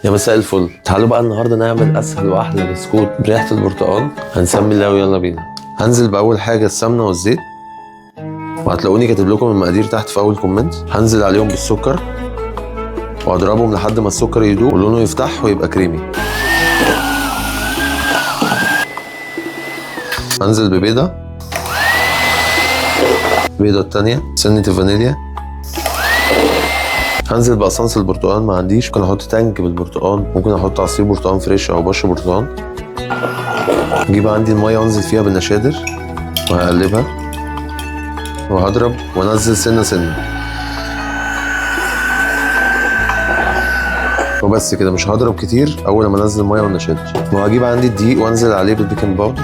يا مساء الفل. تعالوا بقى النهارده نعمل اسهل واحلى بسكوت بريحه البرتقال. هنسمي الله ويلا بينا. هنزل باول حاجة السمنة والزيت، وهتلاقوني كاتب لكم المقادير تحت في اول comment. هنزل عليهم بالسكر واضربهم لحد ما السكر يدوب ولونه يفتح ويبقى كريمي. هنزل ببيضه، بيضة التانية، سنة الفانيليا. هنزل ب essence البرتقال، ما عنديش، ممكن احط تانك بالبرتقال، ممكن احط عصير برتقال fresh او بشر برتقال. اجيب عندي المية وانزل فيها بالنشادر وهقلبها وهضرب وانزل سنة سنة وبس كده. مش هضرب كتير اول ما انزل المية والنشادر. وهجيب عندي الدقيق وانزل عليه بال baking powder،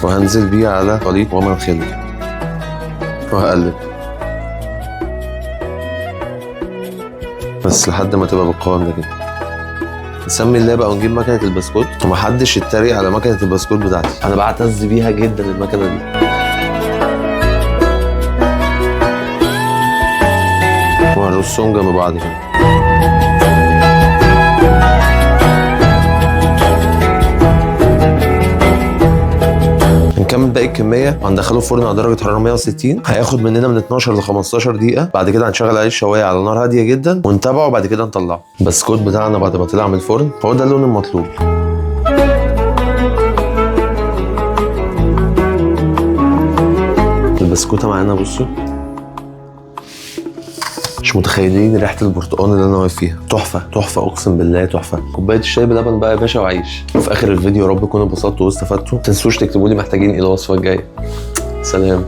وهنزل بيه على خليط ومن خل وهقلب بس لحد ما تبقى بالقوام ده كده. نسمي الله بقى ونجيب مكنه البسكوت، ومحدش يتريق على مكنه البسكوت بتاعتي، انا بعتز بيها جدا المكنه دي. وهنرصهم جنب بعض كده. هنكمل باقي الكمية وهندخله الفرن على درجه حرارة 160. هياخد مننا من 12 ل 15 دقيقة. بعد كده هنشغل عليه الشوايه على نار هادية جدا ونتابعه، وبعد كده نطلعه. البسكوت بتاعنا بعد ما طلع من الفرن هو ده اللون المطلوب. البسكوته معانا، بصوا مش متخيلين ريحه البرتقال اللي انا واقف فيها، تحفة تحفة اقسم بالله تحفة. كوباية الشاي بلبن بقى يا باشا وعيش. وفي اخر الفيديو يا رب تكونوا اتبسطتوا واستفدتوا. ما تنسوش تكتبوا لي محتاجين ايه الوصفة الجاية. سلام.